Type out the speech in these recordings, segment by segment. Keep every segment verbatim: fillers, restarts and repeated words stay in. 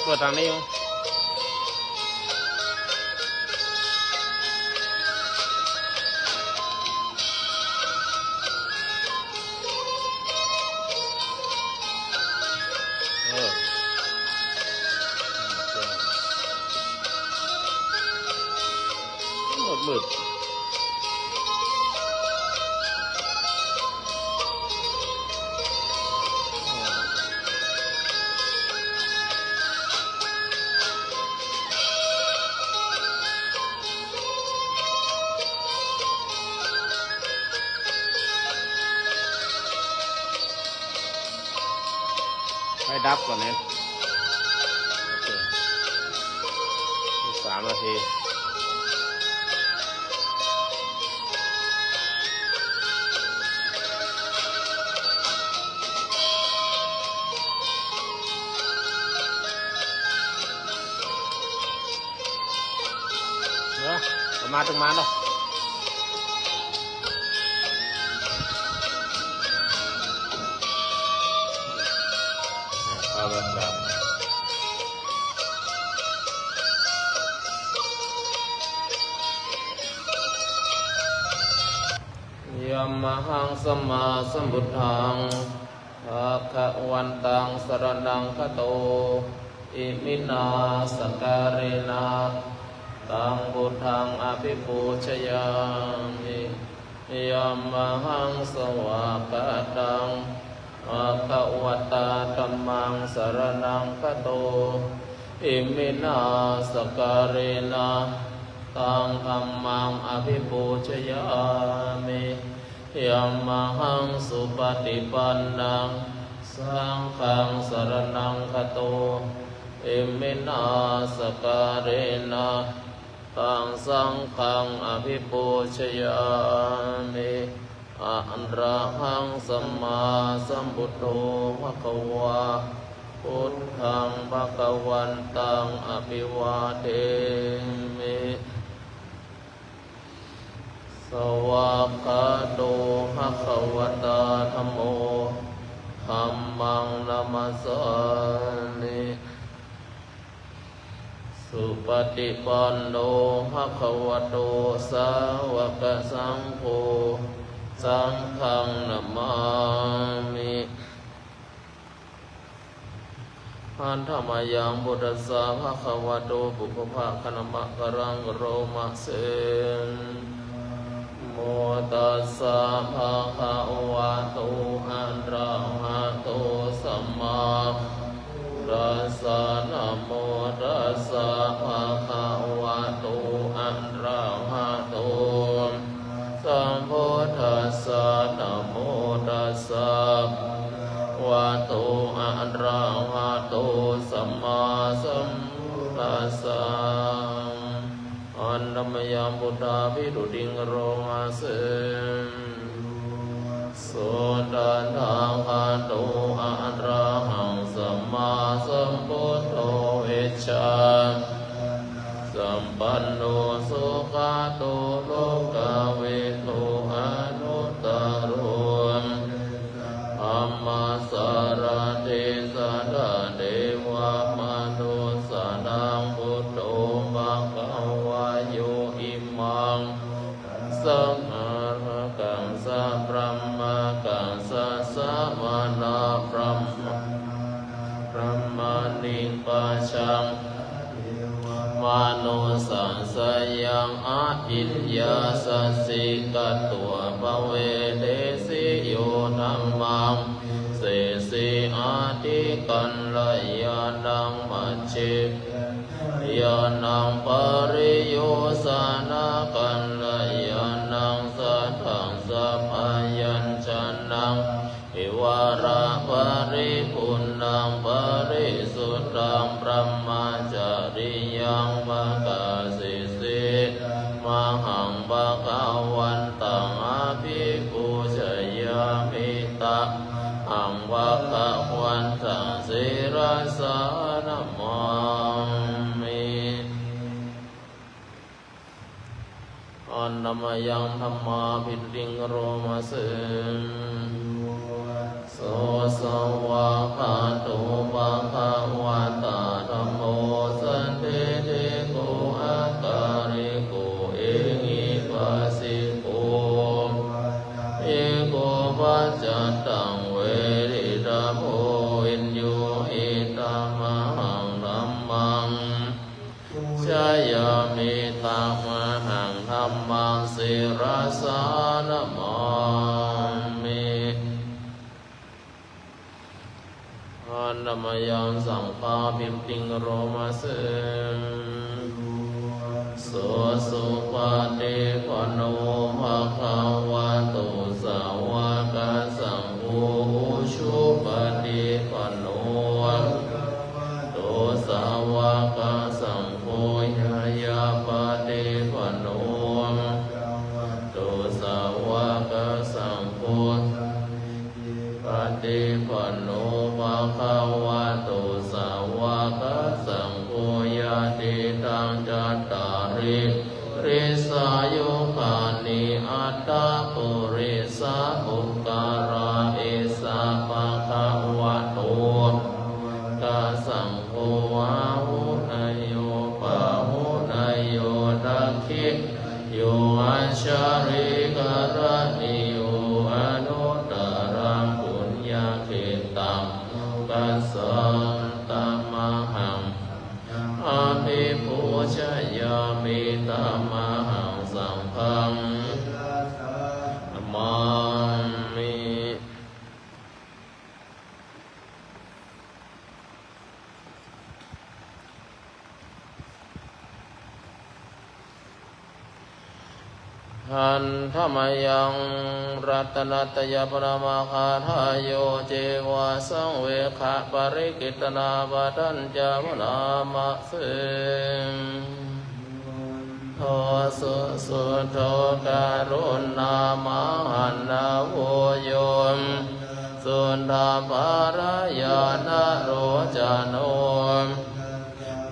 เปิดทางนี้ เออ มืดๆ ให้ดับก่อนเนี่ย โอเค อีกสามนาที เดี๋ยว ประมาณ ประมาณเนาะ เอาละครับ Yamahaṃ sammāsambuddhaṃ bhagavantaṃ saraṇaṃ gato, iminā sakkārena taṃ buddhaṃ abhipūjayāmi. Yamahaṃ svākkhātaṃ bhagavatā dhammaṃ saraṇaṃ gato, iminā sakkārena taṃ dhammaṃ abhipūjayāmi. Yamahaṃ supaṭipannaṃ saṅghaṃ saraṇaṃ gato, iminā sakkārena taṃ saṅghaṃ abhipūjayāmi. Arahaṃ sammāsambuddho bhagavā, buddhaṃ bhagavantaṃ abhivādemi. Svākkhāto bhagavatā dhammo, dhammaṃ namassāmi. Supaṭipanno bhagavato sāvakasaṅgho, saṅghaṃ namāmi. Handa mayaṃ buddhassa bhagavato pubbabhāganamakāraṃ karoma se. Namo tassa bhagavato arahato sammāsambuddhassa. Namo tassa bhagavato arahato sambuddhassa. Namo tassa bhagavato arahato sammāsambuddhassa. Handa mayaṃ buddhābhistutiṃ karoma se. So tathāgato arahaṃ sammāsambuddho vijjācaraṇasampanno sugato lokavidū anuttaro purisadammasārathi satthā devamanussānaṃ buddho bhagavā. Yo imaṃ lokaṃ samārakkha sabrahmaka sassamaṇabrāhmaṇa brāhmaṇiṃ pajāya devamanussānaṃ seyyaṃ ahiññā sacchikatvā pavedesi. Yo dhammaṃ desesi atthi kalyāṇaṃ, majjhe kalyāṇaṃ, pariyosānakalyāṇaṃ, sādhaṃ sabyañjanaṃ, vivaraparipuṇṇaṃ, parisuddhaṃ brahmacariyaṃ, pakāsisi tamahaṃ bhagavantaṃ abhipūjayāmi. Tamahaṃ bhagavantaṃ sirasā namāmi. Handa mayaṃ dhammābhistutiṃ karoma se. So svākkhāto bhagavatā dhammo, sirasā namāmi. Handa mayaṃ saṅghaṃ abhikkāpiṃ karoma se. Supaṭipanno bhagavato sāvakasaṅgho, ujupaṭipanno bhagavato sāvakasaṅgho, ñāyapaṭipanno bhagavato sāvakasaṅgho, paṭipanno bhagavato sāvakasaṅgho, yadidaṃ cattāri purisayugāni aṭṭha purisapuggalā, esa bhagavato sāvakasaṅgho, āhuneyyo pāhuneyyo dakkhiṇeyyo añjalikaraṇīyo anuttaraṃ puññakkhettaṃ lokassāti. Tamahaṃ abhipūjayāmi, tamahaṃ saṅghaṃ namāmi. Handa mayaṃ ratanattayapariṇāmagāthāyo ceva saṃvegaparikittanapaṭhañca bhaṇāma se. Buddho susuddho karuṇāmahaṇṇavo, yogiñca suddhapariñāṇalocano,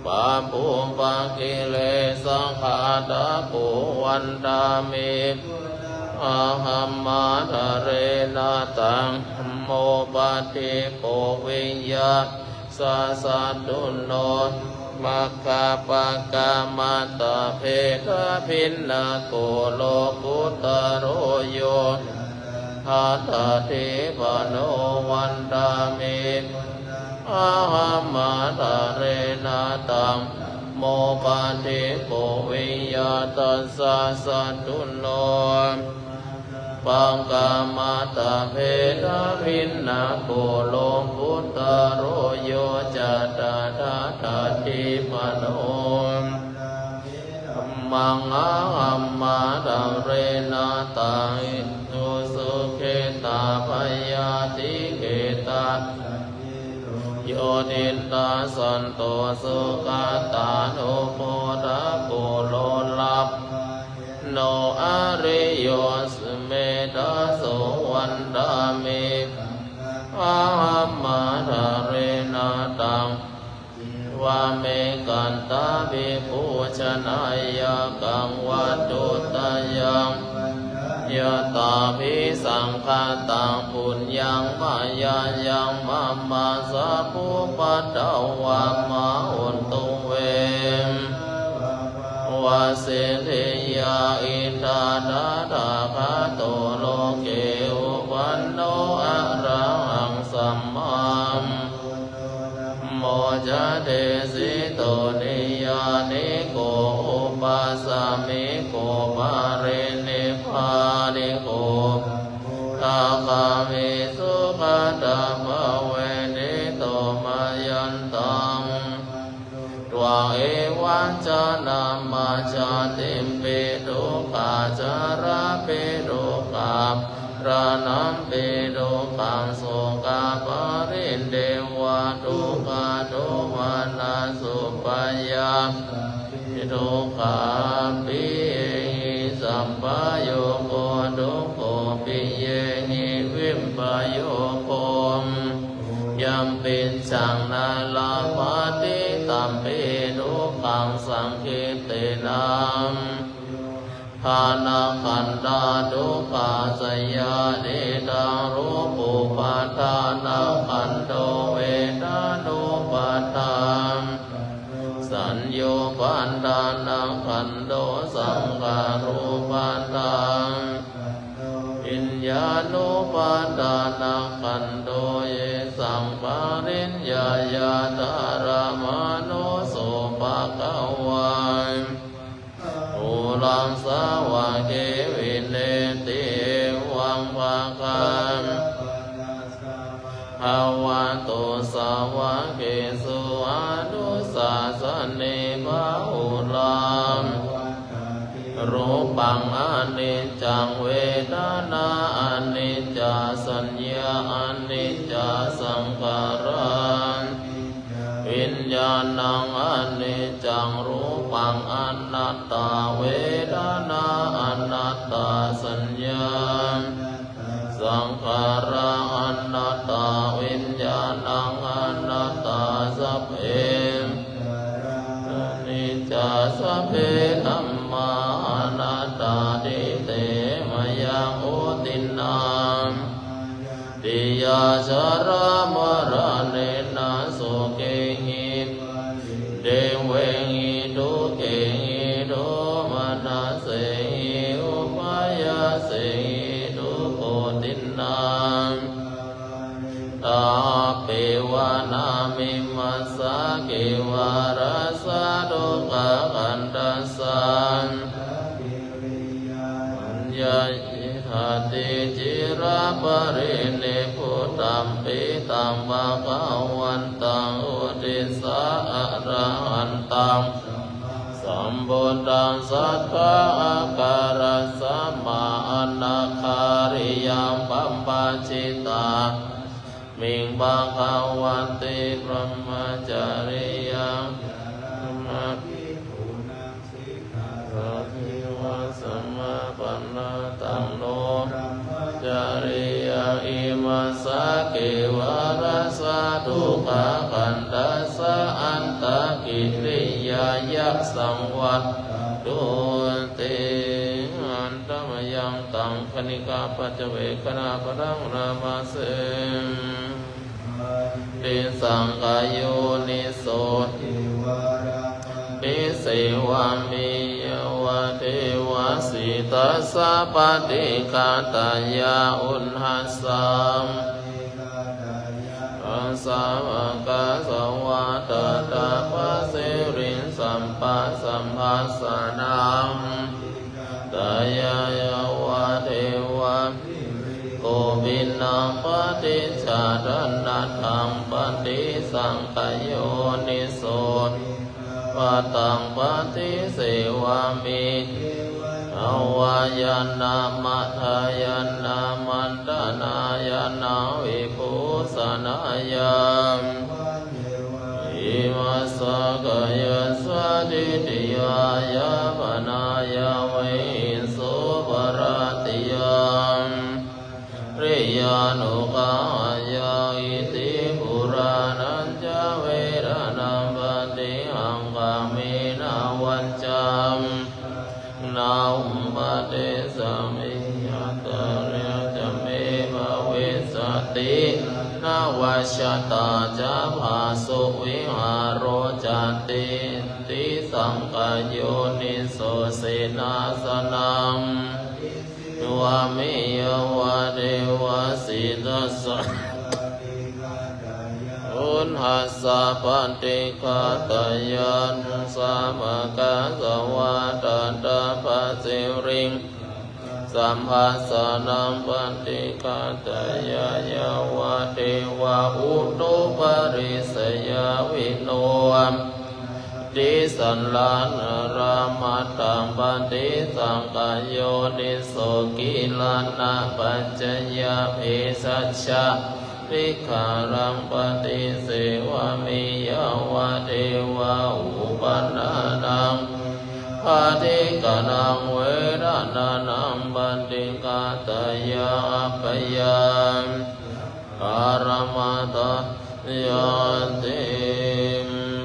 pāpūpakilesaghātako, vandāmi buddhaṃ ahaṃ ādarena taṃ. Dhammo paṭikkho viññāṇañca satthuno, maggappakammaṭṭhabhedabhinnako lokuttaro, yogacakkamatthaṭṭhāno, vandāmi buddhaṃ ahaṃ ādarena taṃ. Dhammo paṭikkho viññāṇañca satthuno, maggappakammaṭṭhabhedabhinnako lokuttaro, yogacakkamatthaṭṭhāno, dhammaṃ ahaṃ ādarena taṃ. Iti pi so khettapaññatike tassa yo diṭṭhasanto sugatānubodhako, lokavidū ariyasmiṃ daso, vandāmi buddhaṃ ahaṃ ādarena taṃ. Evamekattavidhipūjaneyyaṃ kaṃ vatthuttayaṃ, vandāmi buddhaṃ ahaṃ ādarena taṃ. Yathāpi saṅkhataṃ puññaṃ mayā yaṃ, mamaṃ sabbupaddavā mā hontu ve. Vā siddhiyā iddhā tathāgato loke, upanno arahaṃ sammāsambuddho, dhammo ca desito, niyyāniko upāsamiko, parinibbāniko pamodagāmi, sugatānugo pālito mayantaṃ. Tvaṃ evaṃ janamajjhattimpi, dukkhā jarāpi dukkhā, maraṇampi dukkhaṃ, sokā paridevanā dukkhā, domanassupaddavā dukkhā, piyāvāsā sampayogo dukkho, piyehi vippayogā dukkho, yampidaṃ na labhati tampi dukkhaṃ. Saṅkhittena dukkhaṇḍakhanda dukkhasayatikaṃ, rūpūpadanakhandho, vedanūpadan saññūpadanakhandho, saṅkhārupadan viññāṇūpadanakhandho, yesaṃ pariññāya dharamāno so bhagavā, bahulā savake Bhagavato sāvake suānusāsane bahulā. Rūpaṃ aniccaṃ, vedanā aniccā, saññā aniccā, saṅkhārā, viññāṇaṃ aniccaṃ, rūpaṃ anattā, vedanā anattā, saññā saṅkhārā anattā, viññāṇaṃ anattā, sabbe aniccā, sabbe dhammā anattāti. Te mayaṃ uttinā tiyā jarāmaraṇena sokehi devehi dukkehi domanassehi upāyāsehi dukkoṭiṇā tappeva nāmimassa kevalassa dukkhakhandhassa paññāti. Ciraparinibbutampi taṃ bhagavantaṃ uddissa arahantaṃ sambuddhaṃ satthā ākārasmā anakkhariyā pabbajitā miṃ bhagavati brahmacariyaṃ samāpannā taṃ no brahmacariyaṃ imassa kevalassa dukkhakhandhassa antakiriyāya saṃvattatu te. Handa mayaṃ taṃ khaṇikapaccavekkhaṇapadaṃ nāma se. Paṭisaṅkhā yoniso paṭisevāmi yāvadeva sītassa paṭighātāya uṇhassa sāvakā savādaṭṭhapassiriṃ sabbasambhasanaṃ paṭighātāya yāvadeva kopiṇaṃ paṭicchādanatthaṃ paṭisaṅkhā yoniso pataṃ paṭisevāmi nāvāyāna madāyāna maṇḍanāyāna vibhūsanāya imassa kāyassa ṭhitiyā yāpanāya vehiṃsuparatiyā riyānugahāya iti purāṇañca vedanaṃ paṭihaṅkhāmi navañca na uppādessāmi yātrā ca me bhavissati anavajjatā ca phāsuvihāro cātīti saṅkhā yoniso senāsanaṃ paṭisevāmi yāvadeva sītassa uṇhassa paṭighātāya sāvakā savādaṭṭhapassiriṃ sabbasanaṃ paṭighātāya yāvadeva utuparissayavinodanaṃ paṭisallānārāmatthaṃ paṭisaṅkhā yoniso gilānapaccayabhesajjaparikkhāraṃ paṭisevāmi yāvadeva uppannānaṃ bhayāpaṭikkhānaṃ vedanānaṃ paṭighātāya abyāpajjhakāramatthāya ti.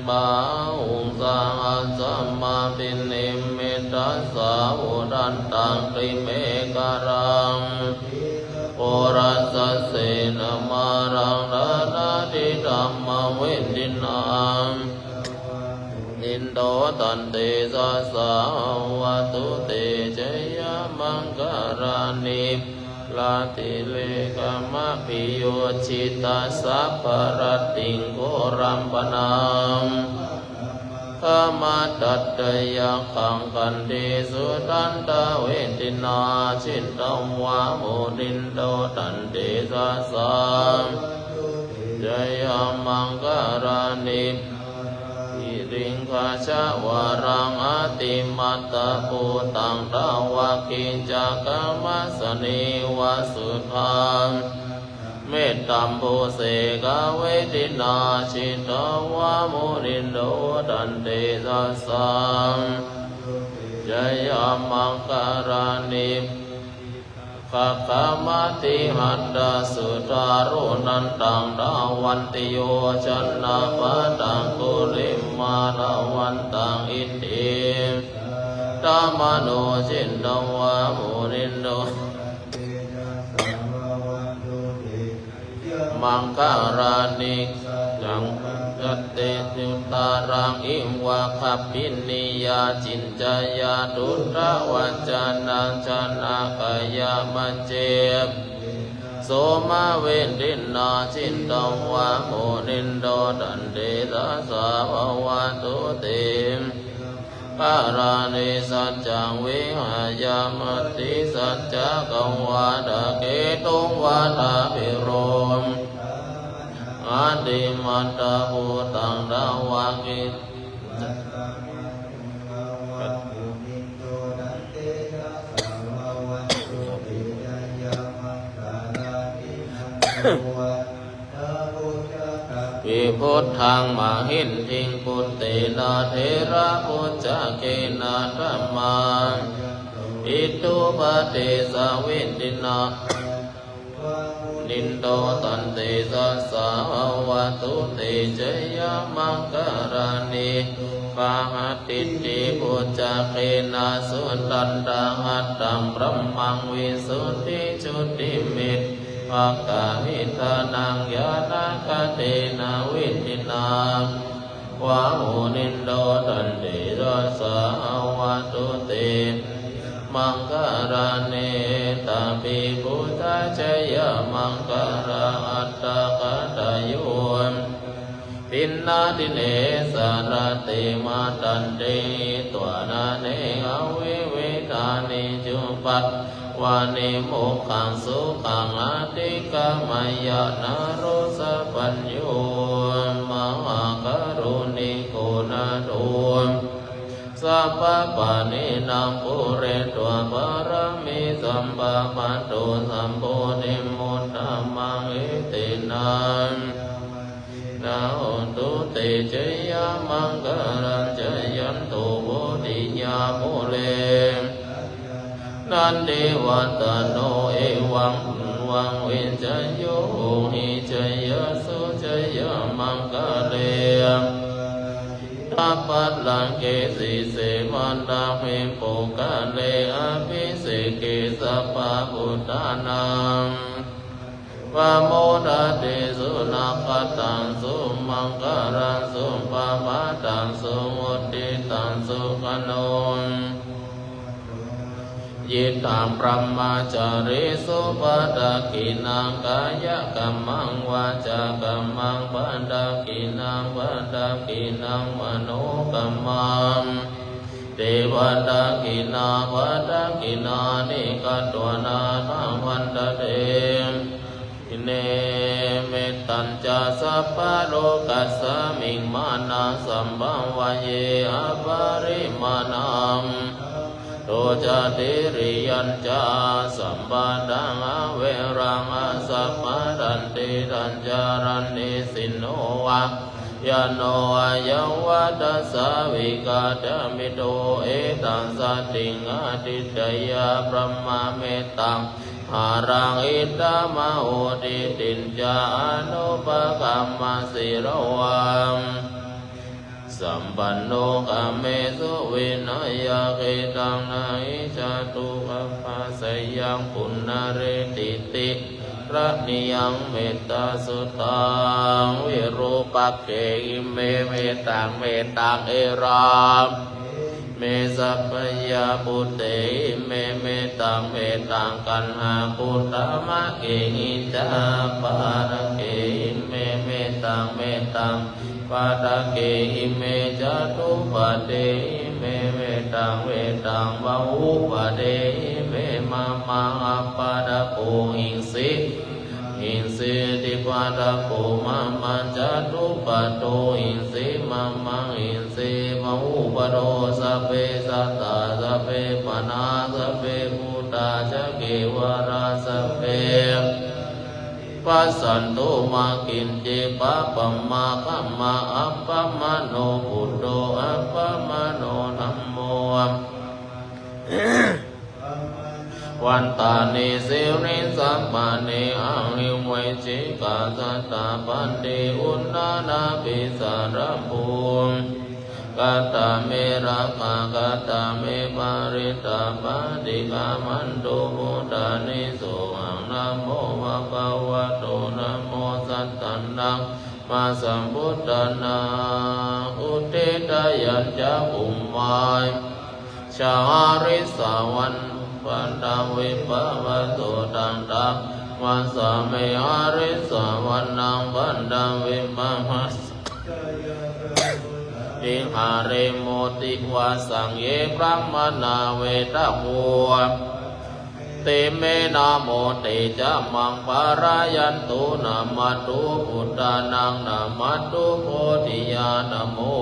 Bāhuṃ sahassamabhinimmitasāvudhantaṃ girimekhalaṃ uditaghorasasenamāraṃ dānādidhammavidhinā indo taṃ tejasā bhavatu te jayamaṅgalāni. Mārātirekamabhiyujjhitasabbarattiṃ ghorampanāḷavakamakkhamathaddhayakkhaṃ khantīsudantavidhinā jitavā munindo taṃ tejasā jayamaṅgalāni. Giriṃ gajavaraṃ atimattabhūtaṃ dāvaggicakkamasanīva sudāruṇantaṃ mettambusekavidhinā jitavā munindo tantejasā jayamaṅgalāni. Gaggamatihatthasudāruṇantaṃ dhāvantiyojanapathaṅgulimālavantaṃ iddhībhisaṅkhatamano jitavā munindo maṅgalāni. Saccaṃ vadatte suddhāraṃ iva gabbhinīyā ciñcāya duṭṭhavacanaṃ janakāyamajjhe somavidhinā jitavā munindo tantejasā bhavatu te maṅgalāni. Saccaṃ vihāya matisaccakavādaketuṃ vādābhiropitamanaṃ atimattabhūtaṃ dāvaggi pi buddhaṃ mahiddhiṃ puttena therabhujagena damāpayanto iddhūpadesavidhinā nindo tantejasā bhavatu te jayamaṅgalāni. Duggāhadiṭṭhibhujagena sudaṭṭhahatthaṃ brahmaṃ visuddhijutimiddhibakābhidhānaṃ ñāṇāgadena vidhinā vā munindo tantejasā bhavatu te maṅgalāni. Etāpi buddhajayamaṅgalaaṭṭhagāthā yo vācano dinadine sarate matandī hitvānanekavividhāni cupaddavāni mokkhaṃ sukhaṃ adhigameyya naro sapañño. Mahākāruṇiko nātho sabbapāṇīnaṃ pūretvā pāramī sabbā patto sambodhimuttamaṃ etena na hotu te jayamaṅgalaṃ. Jayanto bodhiyā mūle nandivaḍḍhano evaṃ tvaṃ vijayo hohi jayassu jayamaṅgale aparājitapallaṅke sīse paṭhavipokkhare abhiseke sabbabuddhānaṃ pamodati. Sunakkhattaṃ sumaṅgalaṃ supabhātaṃ suhuṭṭhitaṃ sukhaṇo sumuhutto ca suyiṭṭhaṃ brahmacārisu padakkhiṇaṃ kāyakammaṃ vācākammaṃ padakkhiṇaṃ padakkhiṇaṃ manokammaṃ te padakkhiṇā padakkhiṇāni katvāna labhantatthe padakkhiṇe. Mettañca sabbalokasmiṃ mānasaṃ bhāvaye aparimāṇaṃ uddhaṃ adho ca tiriyañca asambādhaṃ averaṃ asapattaṃ. Tiṭṭhañca raṇḍe sino vā sayāno vā yāvatassa vigatamiddho etaṃ satiṃ adhiṭṭheyya brahmametaṃ vihāraṃ idhamāhu. Diṭṭhiñca anupagamma sīlavā sampanno kāmesu vineyya gedhaṃ na hi jātu gabbhaseyyaṃ punaretīti karaṇīyaṃ mettasuttaṃ. Virūpakkhe ime mettaṃ mettaṃ erāme sabbayapputtehi ime mettaṃ mettaṃ kaṇhakuṭamākehi ca appādakehi ime mettaṃ mettaṃ dīpādake ime catuppadehi ime mettaṃ mettaṃ bahuppadehi ime mama appādakohi sīse Hiṃsīti pādapo mamaṃ, catupaddāhiṃsi mamaṃ hiṃsi bahupādo. Sabbe sattā sabbe pāṇā, sabbe bhūtā ca kevalā, sabbe passantu mā kiñci pāpamāgamma. Appamāṇo buddho, appamāṇo dhammo, vandāmi siriṃsapāni. Ahi vicchikā satapadī uṇṇānābhī sarabū. Katā me rakkhā, katā me parittā, paṭikkamantu bhūtāni. Sohaṃ namo bhagavato, namo sattannaṃ sambuddhassa. Udetayañcakkhumā ca harissavaṇṇo paṭhavippabhāso, taṃ taṃ namassāmi harissavaṇṇaṃ paṭhavippabhāso. Viharemu tīvāsaṃ ye brāhmaṇā vedagu. Te me namo te ca maṃ pālayantu. Namatthu buddhānaṃ, namatthu bodhiyā, namo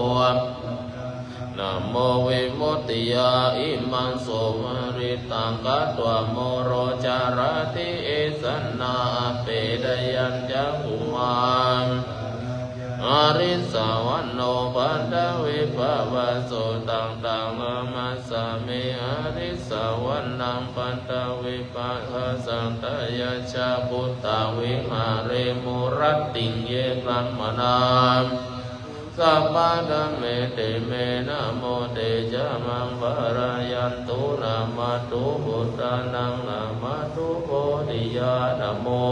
namo vimuttiyā. Imaṃ so parittaṃ katvā moro carati, esanā apetayañcakkhumā ca harissavaṇṇo paṭhavippabhāso, taṃ taṃ namassāmi harissavaṇṇaṃ paṭhavippabhāsaṃ. Tayajja guttā viharemu rattiṃ ye brāhmaṇā sabbadhamme. Te me namo te ca maṃ pālayantu. Namatthu buddhānaṃ, namatthu bodhiyā, namo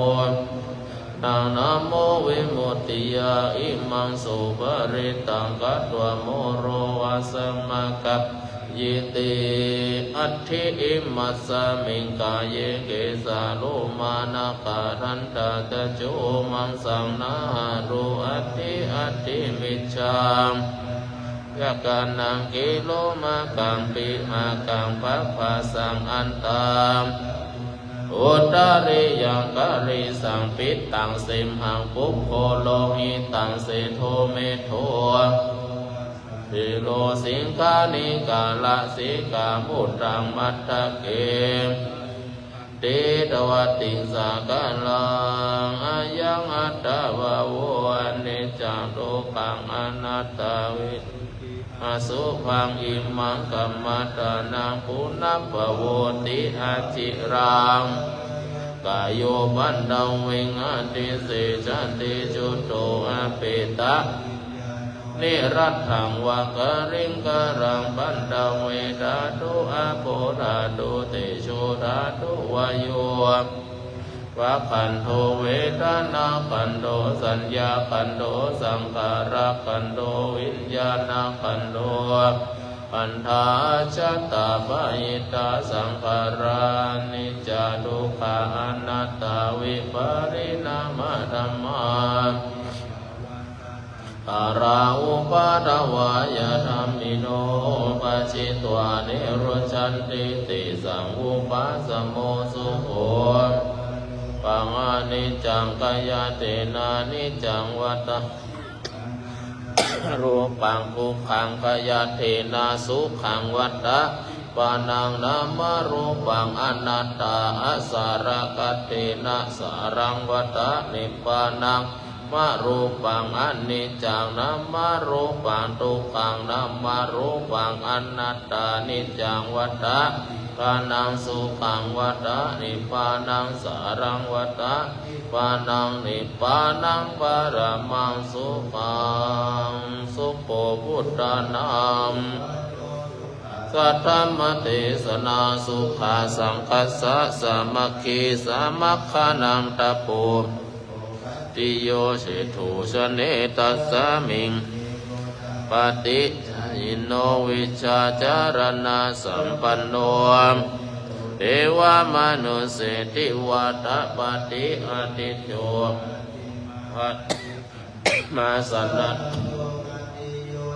namo vimuttiyā. Imaṃ so parittaṃ katvā moro vāsamakappayīti, atthi imasmiṃ kāye kesā lomā nakhā dantā taco maṃsaṃ nahārū, atthi atthi mijjā kanaṃ kilomakaṃ pihakaṃ pabbāsaṃ antā udariyaṃ karīsaṃ pittaṃ simhaṃ puggo lohitaṃ sedo medo siro siṅghāṇikā lasikamudda matthake. Te tvātiṃ sāgaraṃ ayaṃ attabhāvo aniccaṃ dukkhaṃ anattā veditabbaṃ asubhaṃ. Imaṃ kammadānaṃ punabbhavoti aciraṃ. Kāyo paṭhaviṃ adhisessati chuddho apetaviññāṇo, niratthaṃ vā kaliṅgaraṃ paṭhavī dhātu āpo dhātu tejo dhātu vāyo pākhandho vedanākhandho saññākhandho saṅkhārakhandho viññāṇakhandho. Khandhā ajjhattā bahiddhā saṅkhārā aniccā dukkhā anattā vipariṇāmadhammā. Saṅkhārā uppādavayadhammino uppajjitvā nirujjhanti tesaṃ vūpasamo sukho. Phaṃ aniccaṃ khayattena niccaṃ vata rūpaṃ dukkhaṃ khayattena sukhaṃ vata. Pāṇaṃ nāmarūpaṃ anattā asarakkhattena saraṃ vata. Nibbānaṃ nāmarūpaṃ aniccaṃ nāmarūpaṃ dukkhaṃ nāmarūpaṃ anattā niccaṃ vata. Ghānaṃ sukhaṃ vata nibbānaṃ saraṃ vata. Nibbānaṃ nibbānaṃ paramaṃ sukhaṃ. Sukho buddhānaṃ saddhammadesanā sukhā saṅghassa sāmaggī samaggānaṃ tapo santiyojitū jane tasmiṃ nirodhapāti jhāyino vijjācaraṇasampanno devamanussena divatapati ādicco mā sanato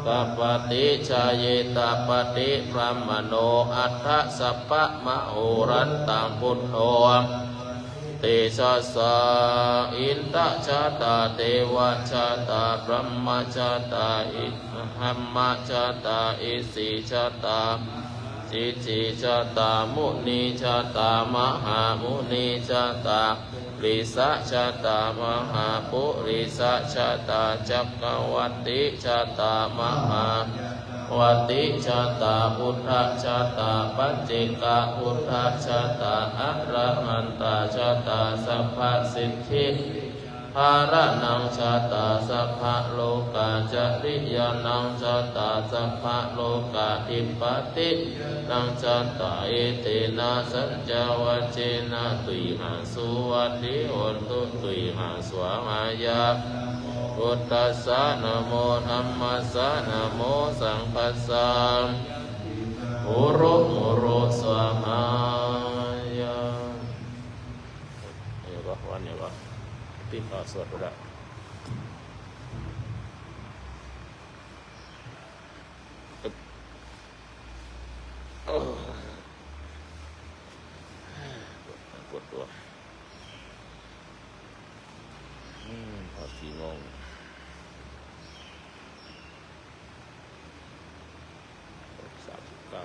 kapati jhāyitapati brāhmaṇo aṭṭha sabbamahorattam buddho tejasā. Indajātā devajātā brahmajātā i- brahmajātā isijātā mahāisijātā munijātā mahāmunijātā purisajātā mahāpurisajātā cakkavatijātā mahā- vatijātā buddhajātā paccekabuddhajātā arahantajātā sabbasiddhidharaṇaṃ jātā sabbalokācariyānaṃ jātā sabbalokādhipatiyānaṃ jātā etena saccavajjena tuyhaṃ suvatthi hotu tuyhaṃ svāhāya. Buddhassa namo dhammassa namo saṅghassa. Guru guru svāhāya. นี่ก็วันนี้ก็ที่เขาสวดไปแล้ว โอ้ย ปวดตัว อืม ออกกี่โมง สามสิบเก้า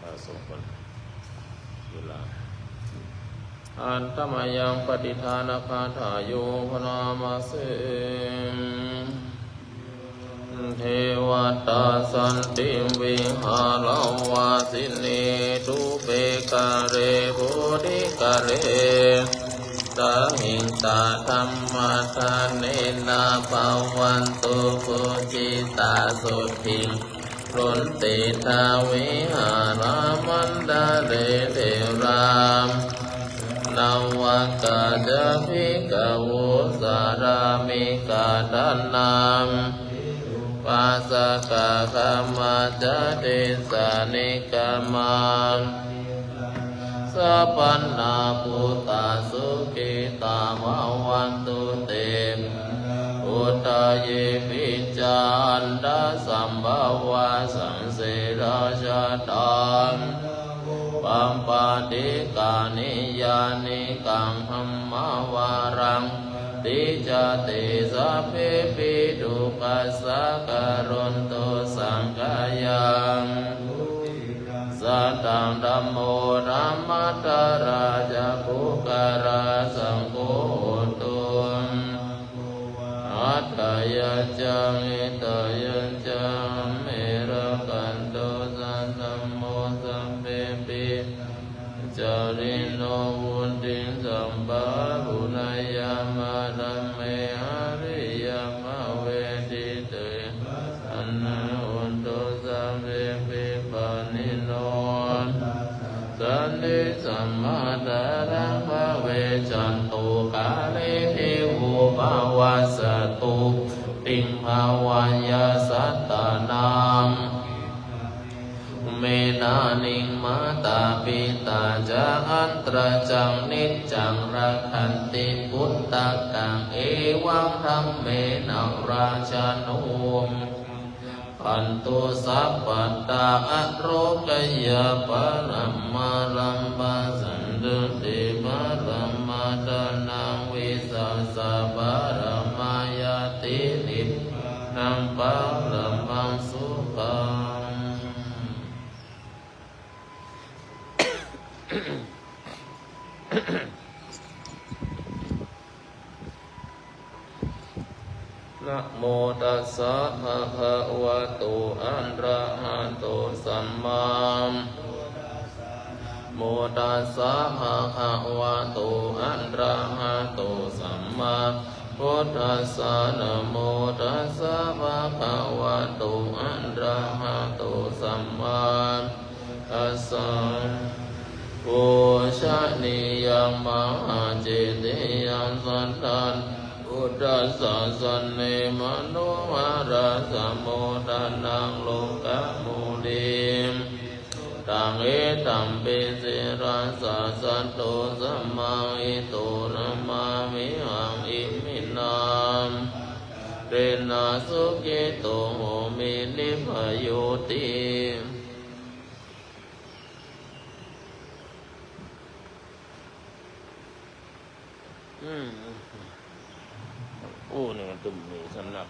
มาสมกันเวลา Handa mayaṃ pattidānagāthāyo bhaṇāma se. Devatā santi vihāravāsinī, thūpe ghare bodhighare tahiṃ, tā dhammadānena bhavantu pūjitā, sotthiṃ hotu te vihāramaṇḍale. Therā navakā ca bhikkhavo, sārāmikā dānapidūpasakā, gāmā ca desā nekkhamā pariggāhadiṭṭhikā, sukhitā bhavantu te. Udāyepi ca aṇḍasambhavā, saṃsedajātā athavopapātikā, niyyānikaṃ dhammavaraṃ paṭicca te, sabbepi dukkhassa karontu saṅkhayaṃ. Sataṃ dhammo dhammaddharā ca puggalā, saṅgho hotu atthāya ca hitāya ca. Amhe rakkhatu saddhammo, sabbepi dhammacārino, vuḍḍhiṃ sampāpuṇeyyāma, dhamme ariyappavedite. Pasannā hontu sabbepi pāṇino, buddhasāsane sammā dhāraṃ pavecchanto, kāle devo pavassatu. Vuḍḍhiṃ bhāvāya sattānaṃ, me jātiṃ mātā pitā ca atrajaṃ, niccaṃ rakkhanti puttakaṃ, evaṃ dhammena rājāno, sukhī bhavantu sabbadā. Ārogyaparamā lābhā, santuṭṭhiparamā dhanaṃ, vissāsaparamā ñāti, nibbānaṃ paramaṃ sukhaṃ. Namo tassa bhagavato arahato sammā. Namo tassa bhagavato arahato sammāsambuddhassa. Namo tassa bhagavato arahato sammā tassa. Pūjanīyaṃ mahācetiyaṃ sattannaṃ buddhasāsane, manoharasambhūtanaṃ lokamaṅgalaṃ. Visuddhaṃ hitampi sīlassa jāto samāhito, namāmihaṃ iminā ākārena sukhito homi nibbānoti. อืม โอ้ นี่มันตึมมีสำนัก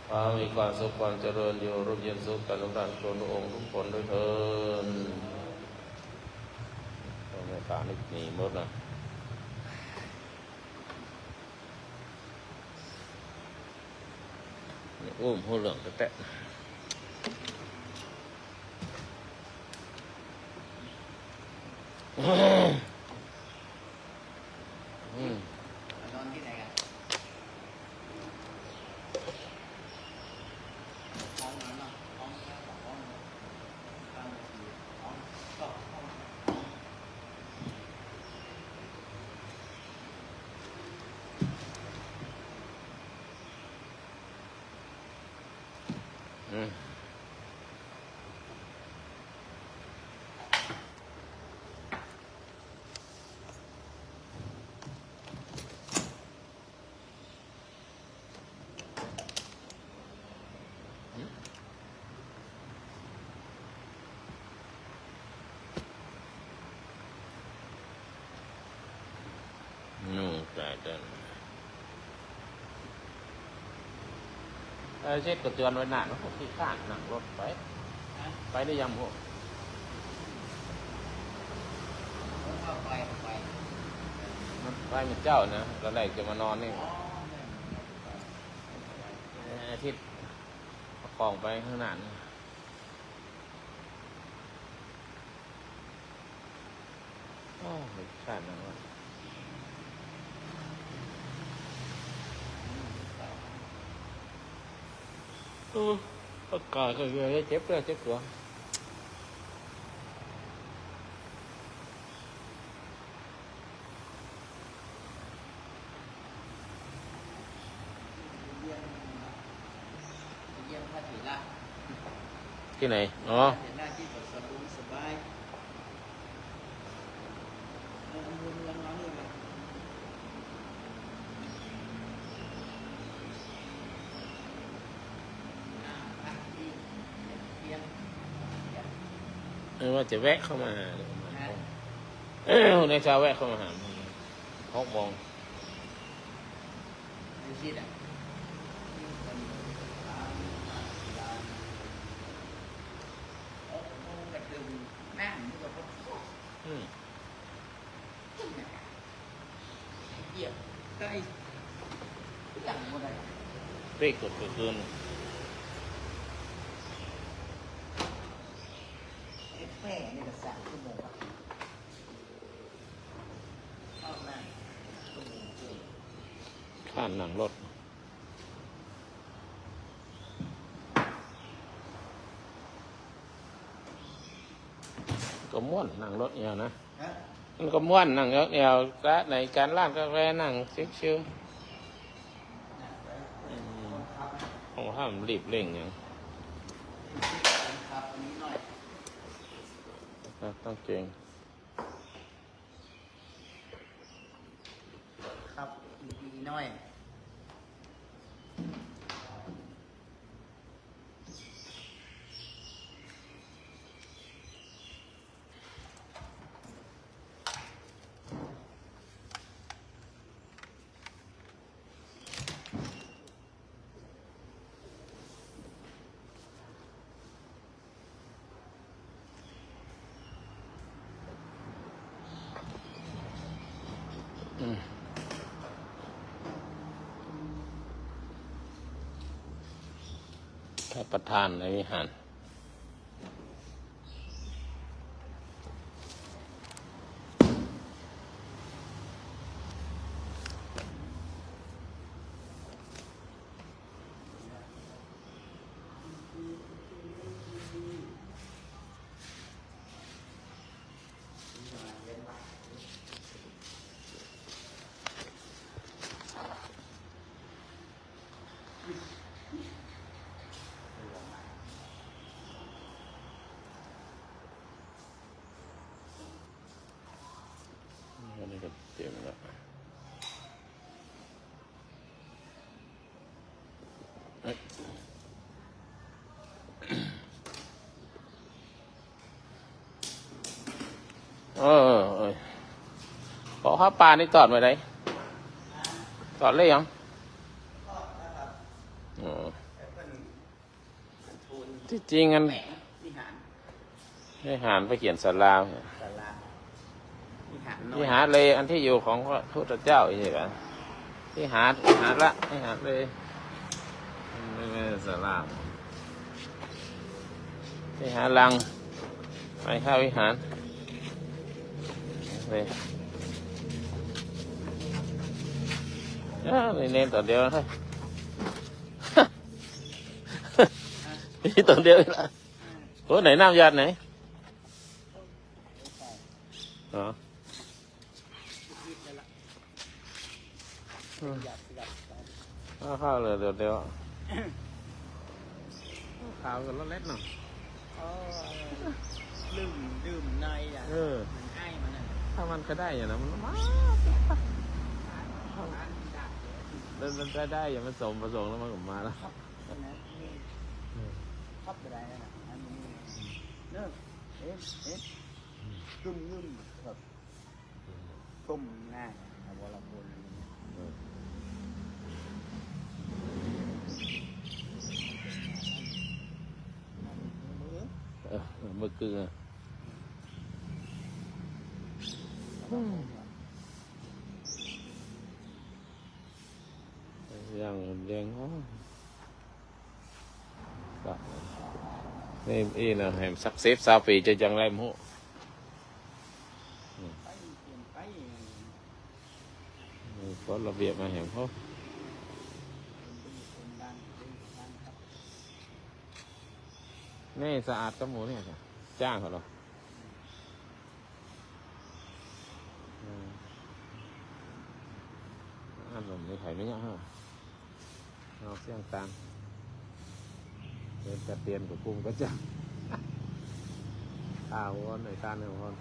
ขอให้มีความสุขความเจริญอยู่ร่มเย็นสุขกันทุกท่านทุกองค์ทุกคนด้วยเทอญ ต้องให้สารนี่มีหมดนะ โอ้ โห เหลืองแต๊ะๆ อืม นอนที่ไหนกัน ห้องนั้นเนาะ ห้องแค่สองห้องเนาะ ข้างเวที ห้อง สองห้อง อืม โน่ ตายแล้ว ไอ้เช็ดก็เตือนไว้นาน มันก็ขี้คร้านนั่งรถไป ไปหรือยังพวก มันไปมันเจ้านะ ตอนแรกจะมานอนนี่ อาทิตย์เอาของไปข้างหน้านี่ โอ้ รสชาตินะว่า เออ อากาศก็เยอะ เจ็บเลย เจ็บตัว เยี่ยมพระเถระ ที่ไหน อ๋อ พระเถระที่เขาสบงสบาย เออ เอามือลองเอานี่มา อ่า พระที่เตรียม เออ ว่าจะแวะเข้ามาหา นะ เออ ในเช้าแวะเข้ามาหา หกโมง ไม่คิดอ่ะ อืม เปียกก็ไอ้ เปียกหมดเลย เปียกเกิดเกิน ไอ้แป้งนี่ก็สามชั่วโมงอะ เข้ามา ข้านนั่งรถ ก็ม่วนนั่งรถเนี่ยนะ ฮะ มันก็ม่วนนั่งรถเนี่ย ร้านไหน การร้านกาแฟนั่งชิวๆ อืม ผมว่ามันรีบเร่งอย่าง ครับ อันนี้หน่อย ต้องเก่ง ครับ อีกนิดหน่อย อืม พระประธานในวิหาร อันนี้ก็เตรียมแล้ว เอ้ย เออ เออ เออ ขอข้าวปลานี่ตอดไว้ไหน ตอดเลยยัง อ๋อ ที่จริงอัน แหม วิหาร วิหารไปเขียนศาลา ศาลา วิหารน้อย วิหารเลย อันที่อยู่ของพระพุทธเจ้าใช่ไหม วิหาร วิหารละ วิหารเลย ไม่ ไม่ใช่ศาลา วิหารลัง ไปเข้าวิหาร เลย เออ นี่เน้นตัวเดียวนะ มีตัวเดียวอีกละ โอ้ ไหนน้ำหยาดไหน อ๋อ อืม เอาข้าวเลยเดี๋ยวเดี๋ยว ขาวกับรถเล็กหน่อย อ๋อ ดื่ม ดื่มในอ่ะ เออ มันให้มันอ่ะ ถ้ามันก็ได้อยู่นะ มันมา มันได้ มันได้ได้อยู่ มันสมประสงค์แล้วมันก็มาแล้ว ครับ นะ นี่ อืม ครับ ไม่ได้นะ อันนี้ เนอะ เอ๊ะ เอ๊ะ อืม กึ่มกึ่ม ครับ อืม ต้มง่าย เอาวรพล อืม เออ เออ เมื่อคืนอะ ย่างเลี้ยง นี่ อีนะ ให้สักสิบ ซาวปี จะจั่งไรหมู่ กฎระเบียบมาแหมเขา นี่สะอาดกับหมู่นี่จ้ะ จ้างเขาเหรอ อืม อันนั้นไม่ไถไม่ยากฮะ เอาเสี้ยงตาง เป็นกระเตียนกับกลุ่มก็จะ ข้าวร้อนในการในร้อน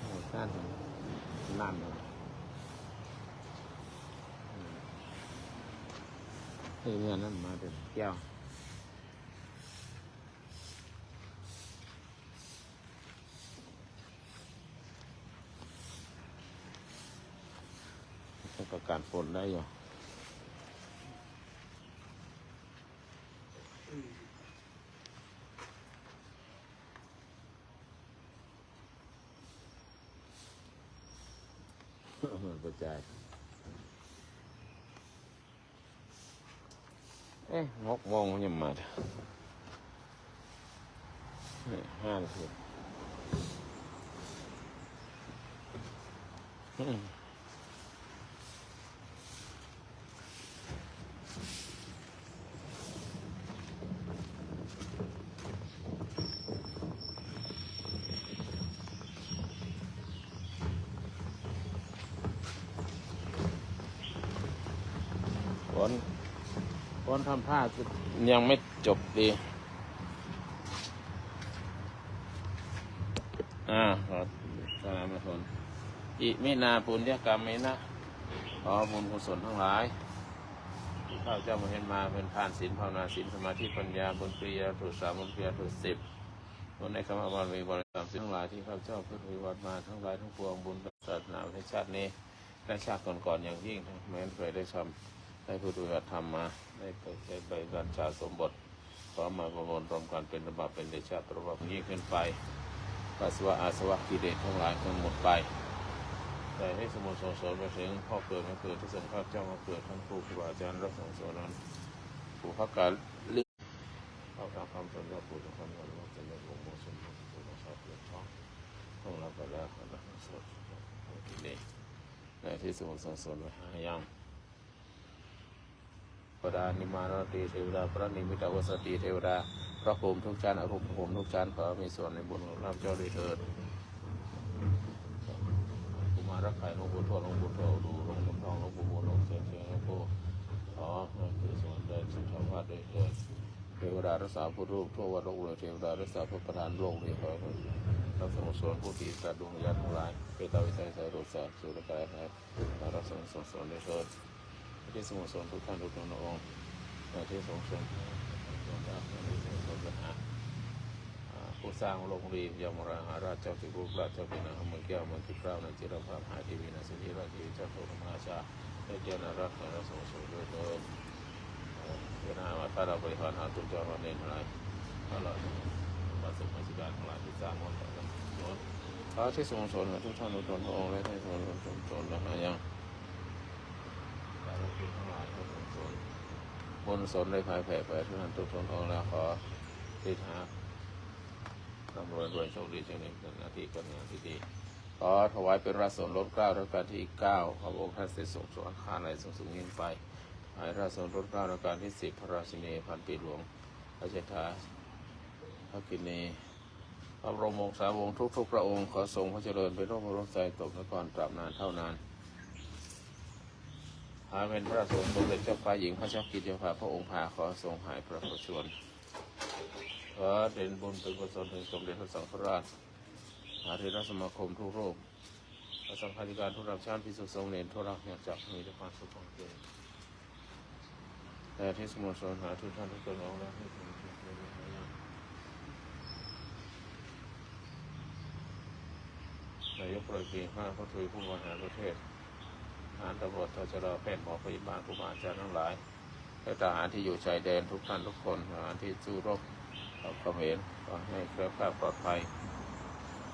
ในการนั่นเลย อืม นี่เงินนั่นมาเป็นแก้ว ประกันฝนได้อยู่ มันกระจาย เอ๊ะ หกโมงยังมาเถอะ นี่ ห้านาที อืม ฝน ฝนทำท่าจะยังไม่จบดี อ่า ขอสลามมาทน Iminā puññakammena ขอบุญกุศลทั้งหลาย ที่ข้าพเจ้าบำเพ็ญมาเป็นทานศีลภาวนาศีลสมาธิปัญญา บุญกิริยาวัตถุสาม บุญกิริยาวัตถุสิบ บุญในคำว่าบารมีบริกรรมสิบทั้งหลายที่ข้าพเจ้าประพฤติปฏิบัติมาทั้งหลายทั้งปวง บุญศาสนาในชาตินี้และชาติก่อนๆ อย่างยิ่ง แม้นเคยได้ทำ ได้ประพฤติปฏิบัติธรรมมา ได้ไปได้ไปบรรจาสมบท พร้อมมาประมวลรวมกันเป็นตบะเป็นเดชะตบะยิ่งขึ้นไป อาสวะ อาสวะกิเลสทั้งหลายทั้งหมดไป แต่ที่สมุทรสงสารไปถึงพ่อเกิดแม่เกิดที่สมภาพเจ้ามาเกิดทั้งครูครูบาอาจารย์รับสั่งสอนนั้น ผู้พักการ เอาตามคำสัญญาปู่เจ้าข้าพเจ้าจะไม่หลงมัวสมบูรณ์สุขสมบัติเกิดท้องต้องรับไปแล้วขอรับสวดที่นี่ ในที่สมุทรสงสารไปหายัง เทวดานิมมานรดีเทวดาพระนิมิตอวสตีเทวดาพระพรหมทุกชั้นอภรรมพรหมทุกชั้นขอมีส่วนในบุญของข้าพเจ้าด้วยเถิด กุมารไข่หลวงปู่ทวดหลวงปู่ทวดดูหลวงปู่ทองหลวงปู่บุญหลวงเสงเสงหลวงปู่ขอให้เกิดสวรรค์ได้สุทาวาสด้วยเถิด เทวดารักษาพุทธรูปทั่ววัดโลกเลยเทวดารักษาพระประธานโลกเลยขอให้รักษาสวรรค์ผู้ที่สัตว์ดวงวิญญาณทั้งหลายเปตาวิสัยสายโรสาสุรกายหายรักษาสวรรค์ด้วยเถิด ที่สมุทรสงสารทุกท่านทุกพระองค์ที่สมุทรสงสารทุกท่านทุกพระองค์ที่สมุทรสงสารไปหา อ่า ผู้สร้างโลกนี้ยมราชเจ้าสิบรูปราชเจ้าเป็นนางเมืองแก้วเมืองสิบเก้าในจิรพรรมหาเทวีนาสินีราชเทวีเจ้าโทนมหาชาได้เจริญรักษาสงสารด้วยเถิด เอ่อเวลาว่าถ้าเราบริหารหาตุนจรวันเนนอะไรถ้าเราประสบมาสิการทั้งหลายที่สร้างวัดแต่ละโน้นขอที่สมุทรสงสารทุกท่านทุกพระองค์และที่สมุทรสงสารทุกท่านทุกพระองค์และยัง สาธุชนทั้งหลายทุกคนสน บนสนได้พายแผ่ไปทุกท่านทุกคนองค์แล้วขอทิฏฐาร่ำรวยรวยโชคดีเช่นนี้เป็นหน้าที่การงานที่ดี ขอถวายเป็นราชสนรถเกล้ารัชกาลที่เก้าขอพระองค์ท่านเสด็จส่งสวรรคาลัยสูงสูงยิ่งไปถวายราชสนรถเกล้ารัชกาลที่สิบพระราชินีพันปีหลวงพระเชษฐาภกินี พระบรมวงศาวงศ์ทุกๆพระองค์ขอทรงพระเจริญเป็นร่มโพธิ์ร่มไทรตบนครตราบนานเท่านาน หากเป็นพระสงฆ์สมเด็จเจ้าฟ้าหญิงพระเจ้ากิติยาภาพระองค์พาขอทรงหายพระประชวร ขอเดชบุญเป็นกุศลถึงสมเด็จพระสังฆราช มหาเถรสมาคมทุกรูป พระสังฆาธิการทุกระดับชั้น ภิกษุสงฆ์เณรทุกรูป อยากจะมีแต่ความสุขความเจริญ แต่ที่สโมสรหาทุกท่านทุกคนเอาแล้วให้ถึงจุดเดียวกันอย่างนายกรัฐมนตรีห้าพระทวีผู้บริหารประเทศ ทหารตำรวจ ตชด แพทย์หมอพยาบาลครูบาอาจารย์ทั้งหลาย และทหารที่อยู่ชายแดนทุกท่านทุกคน ทหารที่สู้รบ ท เขมร ขอให้แคล้วคลาดปลอดภัย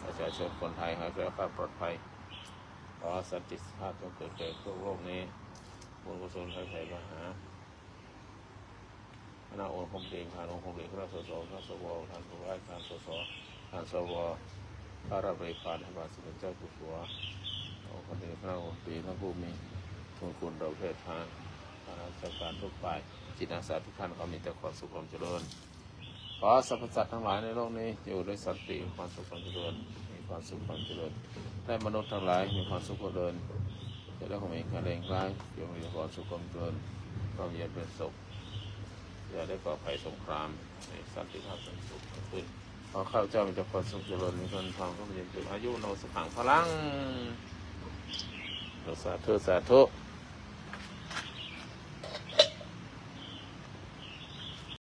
ประชาชนคนไทยให้แคล้วคลาดปลอดภัย ขอสันติภาพจงเกิดแก่ทั่วโลกนี้ บุญกุศลไถ่ไถ่มหา คณะองค์คมเดช คณะองค์คมเดช คณะสส คณะสว ท่านผู้ว่าการสส ท่านสว ข้าราชบริพาร ท่านพระสมเด็จเจ้าอยู่หัว องค์คมเดช คณะองค์คมเดช ท่านผู้มีบุญคุณเราประเทศไทย ข้าราชการทุกฝ่าย จิตอาสาทุกท่าน ขอมีแต่ความสุขความเจริญ ขอสรรพสัตว์ทั้งหลายในโลกนี้อยู่ด้วยสันติ มีความสุขความเจริญ มีความสุขความเจริญ และมนุษย์ทั้งหลายมีความสุขความเจริญ จะได้ความเห็นการเลงร้าย จงมีความสุขความเจริญ ความเย็นเป็นสุข อย่าได้ก่อภัยสงคราม ให้สันติภาพเป็นสุขเกิดขึ้น ขอข้าพเจ้ามีแต่ความสุขเจริญ มีเงินทองร่มเย็นเป็นสุข อายุโนสุขังพลัง สาธุ สาธุ